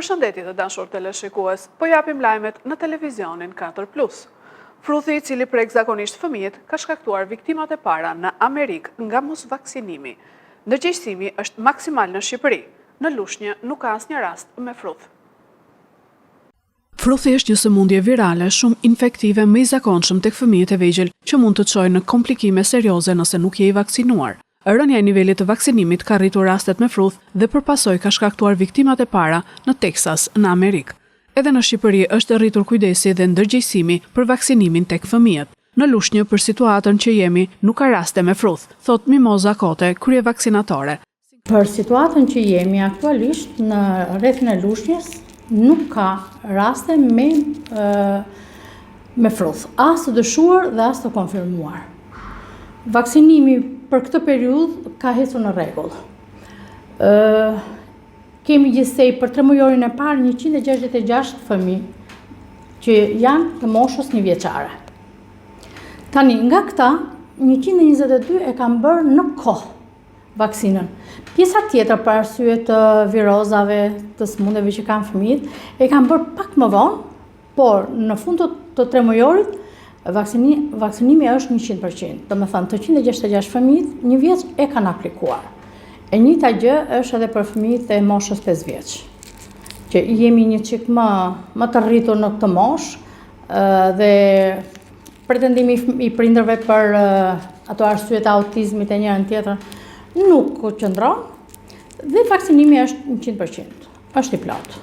Përshëndetje të dashur teleshikues, po japim lajmet në televizionin 4 Plus. Fruthi i cili prek zakonisht fëmijët ka shkaktuar viktimat e para në Amerikë nga mosvaksinimi. Ndërgjegjësimi është maksimal në Shqipëri. Në Lushnjë nuk ka asnjë rast me fruth. Fruthi është një sëmundje virale shumë infektive më i zakonshëm tek fëmijët e vegjël që mund të çojë në komplikime serioze nëse nuk je i vaksinuar. Rënia e nivelit të vaksinimit ka rritur rastet me fruth dhe për pasojë ka shkaktuar viktimat e para në Teksas, në Amerikë. Edhe në Shqipëri është rritur kujdesi dhe ndërgjegjësimi për vaksinimin tek fëmijët. Në Lushnjë për situatën që jemi nuk ka raste me fruth, thotë Mimoza Kote, kryevaksinatore. Për situatën që jemi aktualisht në rrethin e Lushnjës nuk ka raste me me fruth, as të dyshuar dhe as të konfirmuar. Vaksinimi për këtë periudhë ka ecur në rregull. Ë kemi gjithsej për tremujorin e parë 166 fëmijë që janë të moshës një vjeçare. Tani nga këta 122 e kanë bërë në kohë vaksinën. Pjesa tjetër për arsye të virozave, të sëmundjeve që kanë fëmijët, e kanë bërë pak më vonë, por në fund të, të tremujorit vaksini, vaksinimi është 100%. Domethënë, të 166 fëmijët një vjeç e kanë aplikuar. E njëjta gjë është edhe për fëmijët e moshës 5 vjeç, që jemi një çik më, më të rritur në këtë moshë dhe Pretendimi i prindërve për ato arsyet e autizmit e njërën tjetrën nuk qëndron dhe vaksinimi është 100%, është i plotë.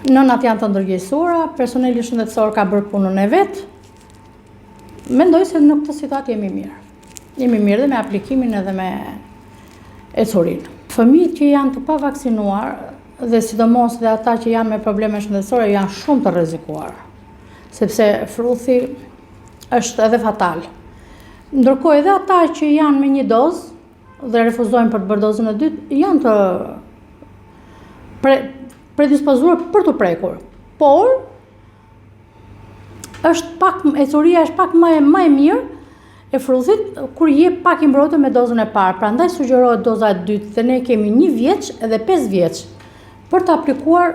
Nënat janë të ndërgjegjësuara, personeli shëndetësor ka bërë punën e vet. Mendoj se në këtë situatë jemi mirë. Jemi mirë dhe me aplikimin edhe me ecurinë. Fëmijët që janë të pavaksinuar dhe sidomos dhe ata që janë me probleme shëndetësore janë shumë të rrezikuar. sepse fruthi është edhe fatal. Ndërkohë edhe ata që janë me një dozë dhe refuzojnë për të bërë dozën e dytë, janë të pre, predispozuar për t'u prekur. Por është pak ecuria është pak më e më e mirë e fruthit kur je pak i mbrojtur me dozën e parë. Prandaj sugjerohet doza e dytë dhe ne kemi një vjeç edhe 5 vjeç për të aplikuar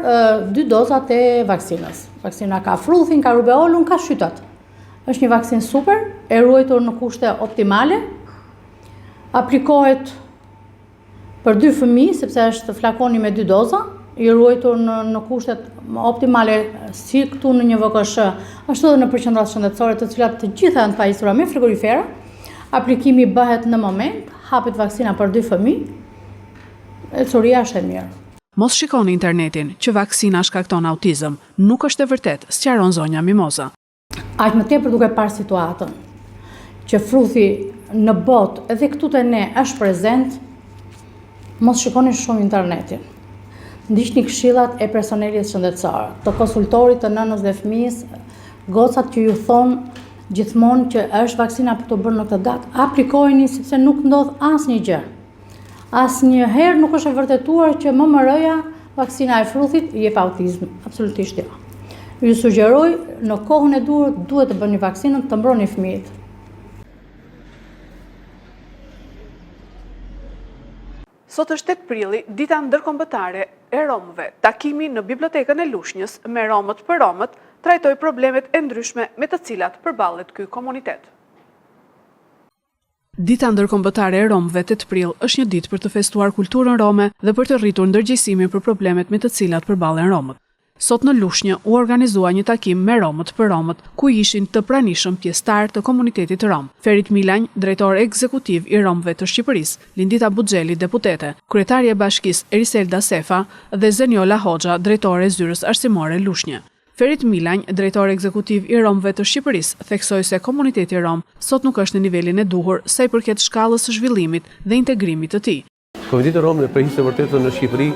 dy dozat e vaksinës. Vaksina ka fruthin, ka rubeolën, ka shytat. Është një vaksinë super, e ruajtur në kushte optimale. Aplikohet për dy fëmijë, sepse është flakoni me dy doza, i ruajtur në, në kushtet optimale si këtu në një VKSH, ashtu edhe nëpër qendrat shëndetësore, të cilat të gjitha janë të pajisura me frigorifera. Aplikimi bëhet në moment, hapet vaksina për dy fëmijë. Ecuria është e mirë. Mos shikoni internetin, që vaksina shkakton autizëm. Nuk është e vërtetë, sqaron zonja Mimoza. Aq më tepër duke parë situatën që fruthi në botë edhe këtu te ne është prezent, mos shikoni shumë internetin. Ndiqni këshillat e personelit shëndetësor, të konsultorit të nënës dhe fëmijës, gocat që ju thonë gjithmonë që është vaksina për t'u bërë në këtë datë, aplikojeni sepse nuk ndodh asnjë gjë. Asnjëherë nuk është e vërtetuar që MMR-ja, vaksina e fruthit, jep autizëm. Absolutisht jo. Ju sugjeroj në kohën e duhur duhet të bëni vaksinën të mbroni fëmijët. Sot është 8 prilli, dita ndërkombëtare e Romëve. Takimi në Bibliotekën e Lushnjës me Romët për Romët trajtoi problemet e ndryshme me të cilat përballet ky komunitet. Dita Ndërkombëtare e Romëve, 8 prill, është një ditë për të festuar kulturën rome dhe për të rritur ndërgjegjësimin për problemet me të cilat përballen romët. Sot në Lushnjë u organizua një takim me Romët për Romët, ku ishin të pranishëm pjesëtarë të komunitetit rom, Ferit Milanj, drejtor ekzekutiv i Romëve të Shqipërisë, Lindita Buxheli, deputete, kryetarja e Bashkisë Eriselda Sefa dhe Zenjola Hoxha, drejtore e Zyrës Arsimore Lushnjë. Ferit Milanj, drejtor ekzekutiv i Romëve të Shqipërisë, theksoi se komuniteti rom sot nuk është në nivelin e duhur sa i përket shkallës së zhvillimit dhe integrimit të tij. Komuniteti rom në për hir të së vërtetës në Shqipëri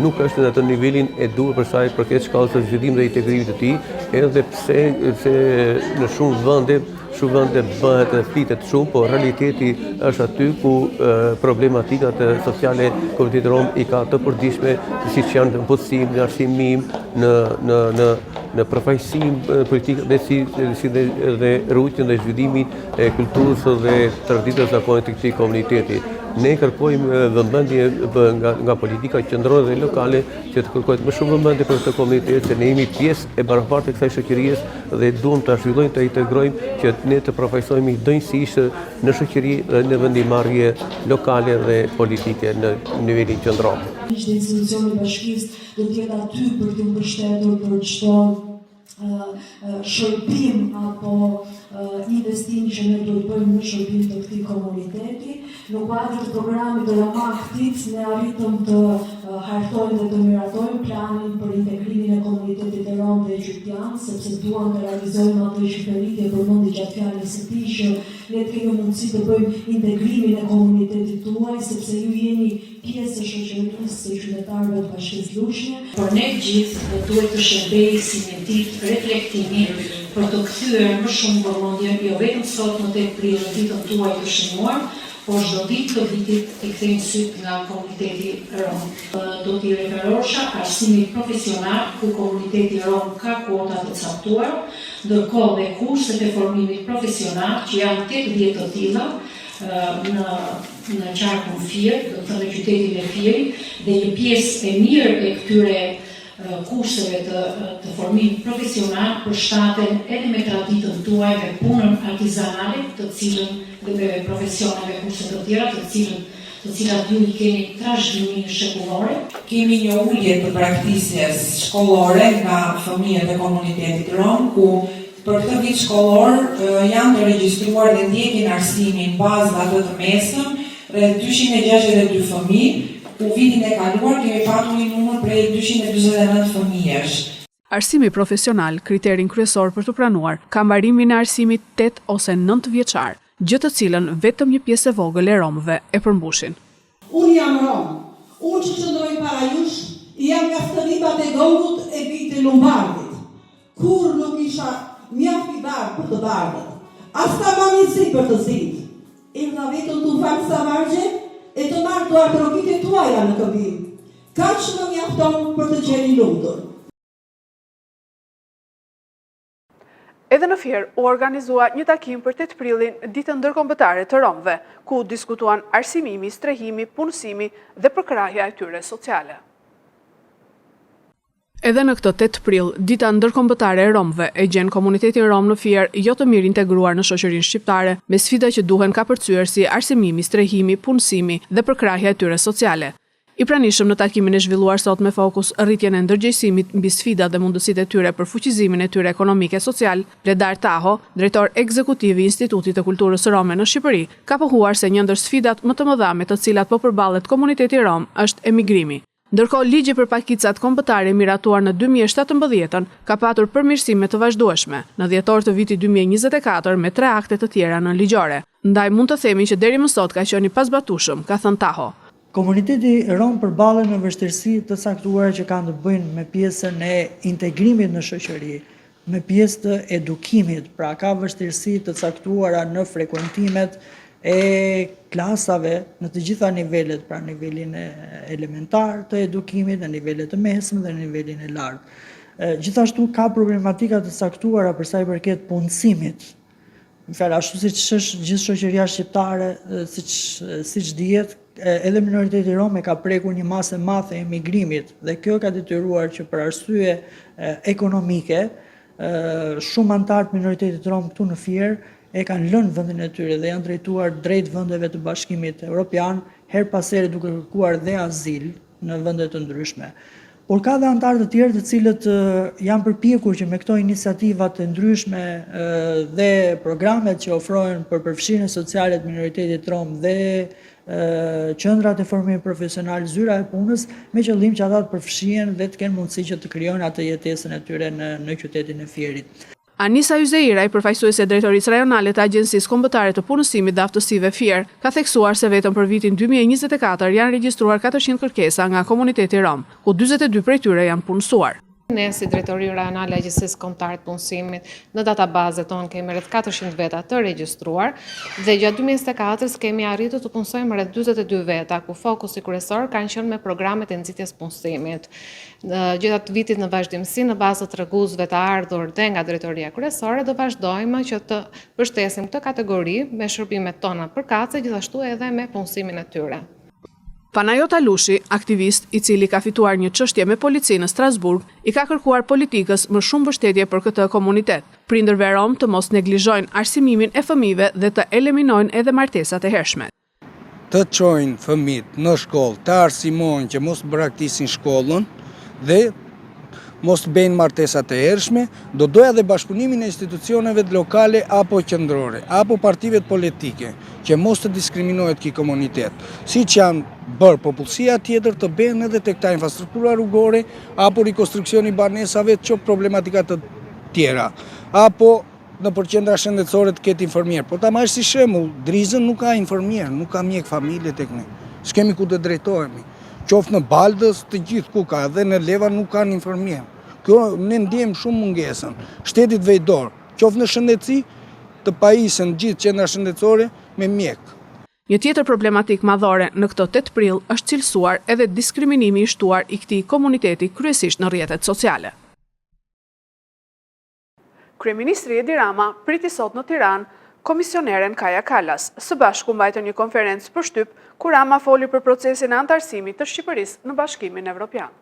nuk është në atë nivelin e duhur për sa i përket shkallës së zhvillimit dhe integrimit të tij, edhe pse se në shumë vende Shumë vende bëhet dhe flitet shumë, por realiteti është aty ku problematikat sociale komuniteti rom i ka të përditshme, siç janë në punësim, në arsimim, në në në në përfaqësim politik dhe si si dhe dhe ruajtjen dhe zhvillimin e kulturës dhe traditës zakonit të këtij komuniteti. Ne kërkojmë vëmendje nga, nga politika qendrore dhe lokale që të kërkohet më shumë vëmendje për këtë komunitet, se ne jemi pjesë e barabartë e kësaj shoqërie dhe duam ta zhvillojmë, ta integrojmë që ne të përfaqësohemi denjësisht në shoqëri dhe në vendimmarrje lokale dhe politike në nivelin qendror. Ishte institucioni i bashkisë do të jetë aty për t'ju mbështetur për çdo shërbim apo investim që ne duhet bëjmë në shërbim të këtij komuniteti. Në kuadër të programit të Romaktit, ne arritëm të hartojmë dhe të miratojmë planin për integrimin e komunitetit rom dhe egjiptian, sepse duam të realizojmë atë që Feriti e përmendi gjatë fjalës së tij, që ne të kemi mundësi të bëjmë integrimin e komunitetit tuaj, sepse ju jeni pjesë e shoqërisë së qytetarëve të Bashkisë Lushnje. Për ne të gjithë duhet të shërbejë si një ditë reflektimi për të kthyer më shumë vëmendjen jo vetëm sot më 8 prill në ditën tuaj të shënuar, por çdo ditë të vitit t'i kthejmë sytë nga komuniteti rom. Do t'i referohesha arsimit profesional ku komuniteti rom ka kuota të caktuara, ndërkohë dhe kurset e formimit profesional që janë 80 të tilla në në qarkun Fier, do të thënë në qytetin e Fierit, dhe një pjesë e mirë e këtyre kurseve të, të formimit profesional përshtaten edhe me traditën tuaj, me punën artizanale, të cilën dhe me profesione me kurse të tjera, të cilën të cilat ju i keni trashëgimi shekullore. Kemi një ulje të braktisjes shkollore nga fëmijët e komunitetit rom, ku Për këtë vit shkollor janë të regjistruar dhe ndjekin arsimin bazë dhe atë të mesëm rreth 262 fëmijë, ku vitin e kaluar kemi patur një numër prej 249 fëmijësh. Arsimi profesional, kriterin kryesor për t'u pranuar, ka mbarimin e arsimit 8 ose 9 vjeçar, gjë të cilën vetëm një pjesë e vogël e romëve e përmbushin. Unë jam rom. Unë që qëndroj para jush, jam nga stërnipat e Gongut e bijtë e Lumbardhit. Kurrë nuk isha mjaft i bardhë për të bardhët, as tamam i zi për të zinjtë. Erdha vetëm t'u fal ca vargje e të marr duartrokitjet tuaja në këmbim. Kaq më mjafton për të qenë i lumtur. Edhe në Fier u organizua një takim për 8 prillin, ditën ndërkombëtare të romëve, ku u diskutuan arsimimi, strehimi, punësimi dhe përkrahja e tyre sociale. Edhe në këtë 8 prill, dita ndërkombëtare e romëve e gjen komunitetin rom në Fier jo të mirë integruar në shoqërinë shqiptare, me sfida që duhen kapërcyer si arsimimi, strehimi, punësimi dhe përkrahja e tyre sociale. I pranishëm në takimin e zhvilluar sot me fokus rritjen e ndërgjegjësimit mbi sfidat dhe mundësitë e tyre për fuqizimin e tyre ekonomik e social, Bledar Taho, drejtor ekzekutiv i Institutit të Kulturës Rome në Shqipëri, ka pohuar se një ndër sfidat më të mëdha me të cilat po përballet komuniteti rom është emigrimi. Ndërkohë, Ligji për Pakicat Kombëtare i miratuar në 2017-ën ka patur përmirësime të vazhdueshme, në dhjetor të vitit 2024 me tre akte të tjera nënligjore. Ndaj mund të themi që deri më sot ka qenë i pazbatueshëm, ka thënë Taho. Komuniteti rom përballet me vështirësi të caktuara që kanë të bëjnë me pjesën e integrimit në shoqëri, me pjesë të edukimit, pra ka vështirësi të caktuara në frekuentimet e klasave në të gjitha nivelet, pra nivelin elementar të edukimit, në nivelet të mesme dhe në nivelin e lartë. Gjithashtu ka problematika të caktuara për sa i përket punësimit. Me fjalë, ashtu siç është gjithë shoqëria shqiptare, siç siç dihet, edhe minoriteti rom e ka prekur një masë e madhe e emigrimit dhe kjo ka detyruar që për arsye ekonomike shumë anëtarë të minoritetit rom këtu në Fier e kanë lënë vendin e tyre dhe janë drejtuar drejt vendeve të Bashkimit Evropian, herë pas here duke kërkuar dhe azil në vende të ndryshme. Por ka dhe anëtarë të tjerë të cilët janë përpjekur që me këto iniciativa të ndryshme dhe programet që ofrohen për përfshirjen sociale të minoritetit rom dhe qendrat e formimit profesional, zyra e punës, me qëllim që ata të përfshihen dhe të kenë mundësi që të krijojnë atë jetesën e tyre në në qytetin e Fierit. Anisa Yzeiraj, përfaqësuese e Drejtorisë Rajonale të Agjencisë Kombëtare të Punësimit dhe Aftësive Fier, ka theksuar se vetëm për vitin 2024 janë regjistruar 400 kërkesa nga komuniteti rom, ku 42 prej tyre janë punësuar. Ne si Drejtori Rajonale e Agjencisë Kombëtare të Punësimit në databazën tonë kemi rreth 400 veta të regjistruar dhe gjatë 2024-s kemi arritur të punësojmë rreth 42 veta, ku fokusi kryesor kanë qenë me programet e nxitjes punësimit. Gjatë vitit në vazhdimësi në bazë të treguesve të ardhur dhe nga drejtoria kryesore do vazhdojmë që të mbështesim këtë kategori me shërbimet tona përkatëse gjithashtu edhe me punësimin e tyre. Panajot Alushi, aktivist, i cili ka fituar një çështje me policinë në Strasburg, i ka kërkuar politikës më shumë mbështetje për këtë komunitet, prindërve romë të mos neglizhojnë arsimimin e fëmijëve dhe të eliminojnë edhe martesat e hershme. Të çojnë fëmijët në shkollë, të arsimohen që mos të braktisin shkollën dhe mos të bejnë martesa të hershme, do doja dhe bashkëpunimin e institucioneve lokale apo qendrore, apo partive politike, që mos të diskriminohet ky komunitet. Siç janë bërë popullsia tjetër të bëhen edhe te këta infrastruktura rrugore, apo rikonstruksioni i banesave, qoftë problematika të tjera, apo nëpër qendra shëndetësore të ketë infermier. Po ta marrësh si shembull, Drizën nuk ka infermier, nuk ka mjek familje tek ne. S'kemi ku të drejtohemi. Qoftë në Baldës, të gjithë ku ka, dhe në Levan nuk kanë infermier. Kjo ne ndjejmë shumë mungesën. Shteti të vejë dorë, qoftë në shëndetësi, të pajisen gjithë qendra shëndetësore me mjek. Një tjetër problematikë madhore në këtë 8 prill është cilësuar edhe diskriminimi i shtuar i këtij komuniteti kryesisht në rrjetet sociale. Kryeministri Edi Rama priti sot në Tiranë komisioneren Kaja Kallas. Së bashku mbajtën një konferencë për shtyp, ku Rama foli për procesin e anëtarësimit të Shqipërisë në Bashkimin Evropian.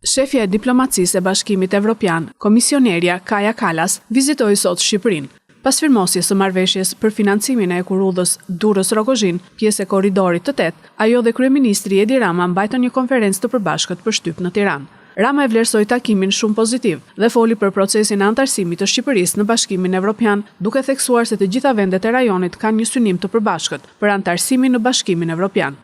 Shefja e diplomacisë e Bashkimit Evropian, komisionerja Kaja Kallas, vizitoi sot Shqipërinë. Pas firmosjes së marrëveshjes për financimin e hekurudhës Durrës-Rrogozhinë, pjesë e Korridorit të Tetë, ajo dhe kryeministri Edi Rama mbajtën një konferencë të përbashkët për shtyp në Tiranë. Rama e vlerësoi takimin shumë pozitiv dhe foli për procesin e anëtarësimit të Shqipërisë në Bashkimin Evropian, duke theksuar se të gjitha vendet e rajonit kanë një synim të përbashkët për anëtarësimin në Bashkimin Evropian.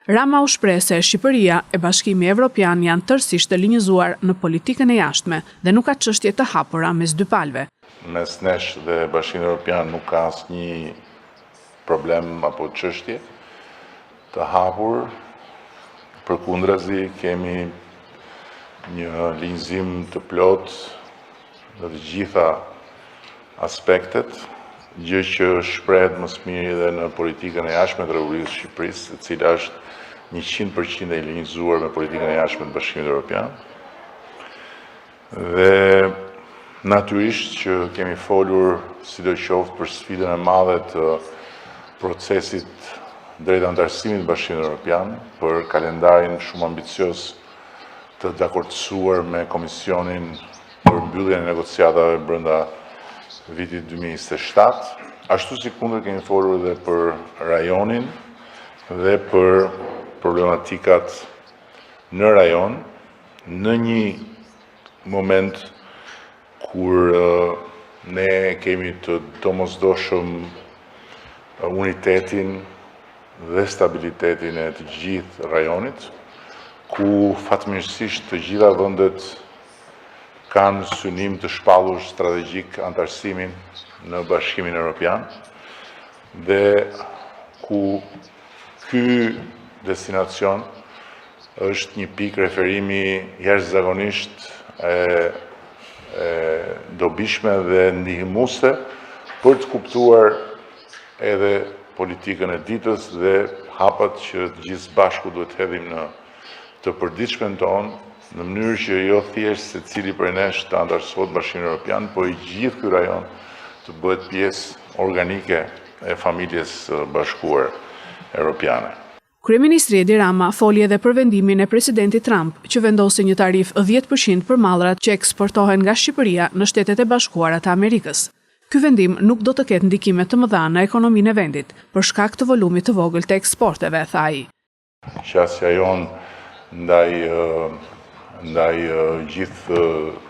Rama u shpreh se Shqipëria e Bashkimi Evropian janë tërësisht të linjëzuar në politikën e jashtme dhe nuk ka çështje të hapura mes dy palëve. Mes nesh dhe Bashkimit Evropian nuk ka asnjë problem apo çështje të hapur, përkundrazi kemi një linjëzim të plotë në të gjitha aspektet, gjë që shprehet më së miri dhe në politikën e jashtme të Republikës së Shqipërisë, e cila është 100% e linjëzuar me politikën e jashtme të Bashkimit Evropian. Dhe natyrisht që kemi folur sidoqoftë për sfidën e madhe të procesit drejt anëtarësimit të Bashkimit Evropian, për kalendarin shumë ambicioz të dakordësuar me Komisionin për mbylljen e negociatave brenda vitit 2027, ashtu sikundër kemi folur dhe për rajonin dhe për problematikat në rajon, në një moment kur ne kemi të domosdoshëm unitetin dhe stabilitetin e të gjithë rajonit, ku fatmirësisht të gjitha vendet kanë synim të shpallur strategjik anëtarësimin në Bashkimin Evropian dhe ku ky destinacion është një pikë referimi jashtëzakonisht e e dobishme dhe ndihmuese për të kuptuar edhe politikën e ditës dhe hapat që të gjithë së bashku duhet të hedhim në të përditshmen tonë, në mënyrë që jo thjesht secili prej nesh të anëtarësohet në Bashkimin Evropian, po i gjithë ky rajon të bëhet pjesë organike e familjes së bashkuar europiane. Kryeministri Edi Rama foli edhe për vendimin e presidentit Trump, që vendosi një tarifë 10% për mallrat që eksportohen nga Shqipëria në Shtetet e Bashkuara të Amerikës. Ky vendim nuk do të ketë ndikime të mëdha në ekonominë e vendit, për shkak të volumit të vogël të eksporteve, tha ai. Qasja jonë ndaj ndaj gjithë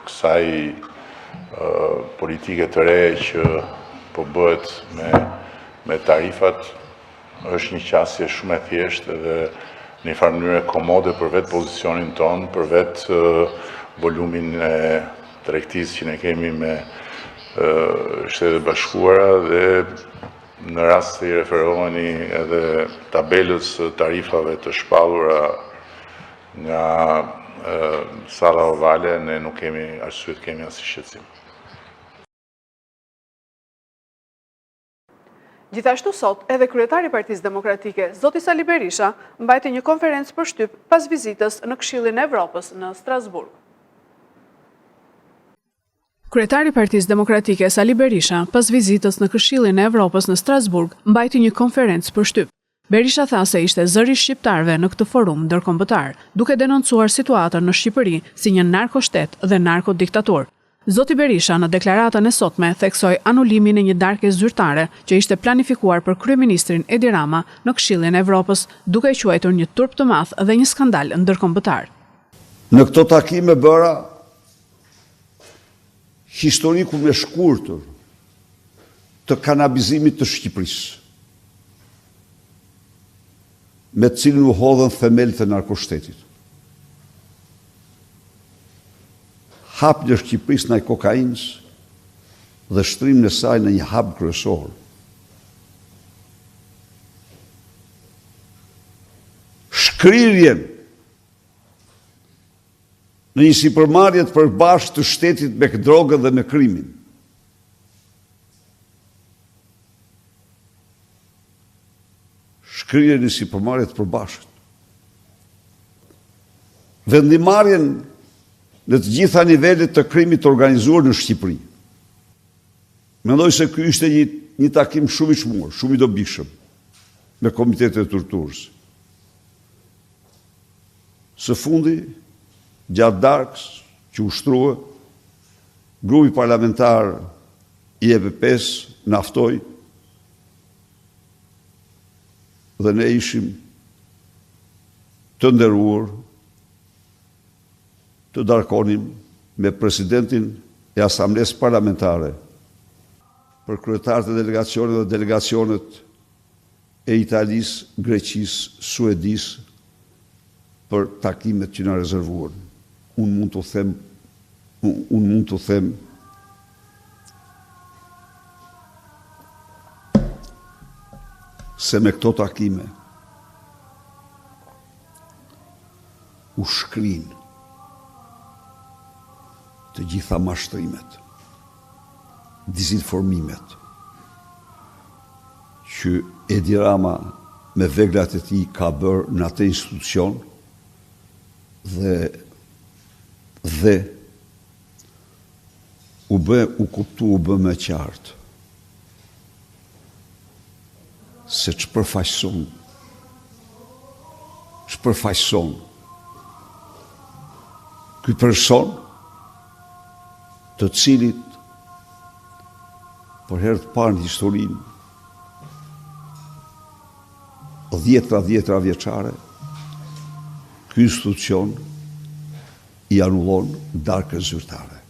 kësaj politike të re që po bëhet me me tarifat është një qasje shumë e thjeshtë dhe në një farë mënyre komode për vetë pozicionin tonë, për vetë volumin e tregtisë që ne kemi me Shtetet e Bashkuara dhe në rast se i referoheni edhe tabelës së tarifave të shpallura nga Salla Ovale, ne nuk kemi arsye të kemi asnjë shqetësim. Gjithashtu sot, edhe kryetari i Partisë Demokratike, zoti Sali Berisha, mbajti një konferencë për shtyp pas vizitës në Këshillin e Evropës në Strasburg. Kryetari i Partisë Demokratike, Sali Berisha, pas vizitës në Këshillin e Evropës në Strasburg, mbajti një konferencë për shtyp. Berisha tha se ishte zëri i shqiptarëve në këtë forum ndërkombëtar, duke denoncuar situatën në Shqipëri si një narkoshtet dhe narkodiktaturë. Zoti Berisha në deklaratën e sotme theksoi anulimin e një darke zyrtare që ishte planifikuar për kryeministrin Edi Rama në Këshillin e Evropës, duke e quajtur një turp të madh dhe një skandal ndërkombëtar. Në këto takime bëra historikun e shkurtër të kanabizimit të Shqipërisë, me të cilin u hodhën themelet e narkoshtetit. Hapjen e Shqipërisë ndaj kokainës dhe shtrimin e saj në një hub kryesor. Shkrirjen në një sipërmarrje të përbashkët të shtetit me drogën dhe me krimin. Shkrirjen në sipërmarrje të përbashkët. Vendimmarrjen në të gjitha nivelet të krimit të organizuar në Shqipëri. Mendoj se ky ishte një, një takim shumë i çmuar, shumë i dobishëm me komitetet e torturës. Së fundi, gjatë darkës që u shtrua, grupi parlamentar i EPP-së na ftoi dhe ne ishim të nderuar të darkonim me presidentin e Asamblesë Parlamentare për kryetarët e delegacioneve dhe delegacionet e Italisë, Greqisë, Suedisë për takimet që na rezervuan. Unë mund t'u them, unë mund t'u them se me këto takime u shkrinë të gjitha mashtrimet, dizinformimet, që Edi Rama me veglat e tij ka bërë në atë institucion dhe dhe u bë u kuptu u bë më qartë se ç'përfaqëson ç'përfaqëson ky person të cilit për herë të parë në historinë dhjetra dhjetra vjeçare ky institucion i anullon darkën zyrtare.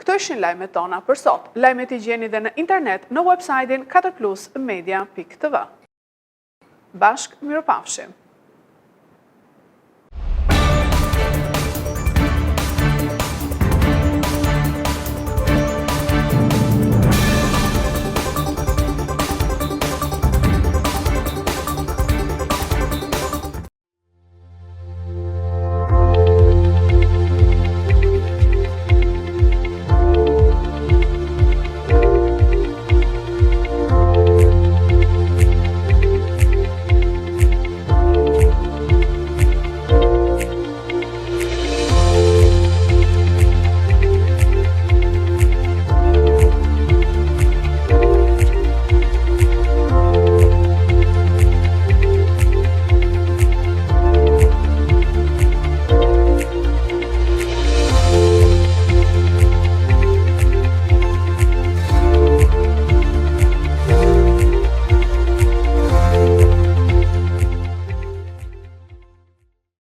Këto ishin lajmet tona për sot. Lajmet i gjeni dhe në internet në website-in 4plusmedia.tv. Bashkë mirupafshim!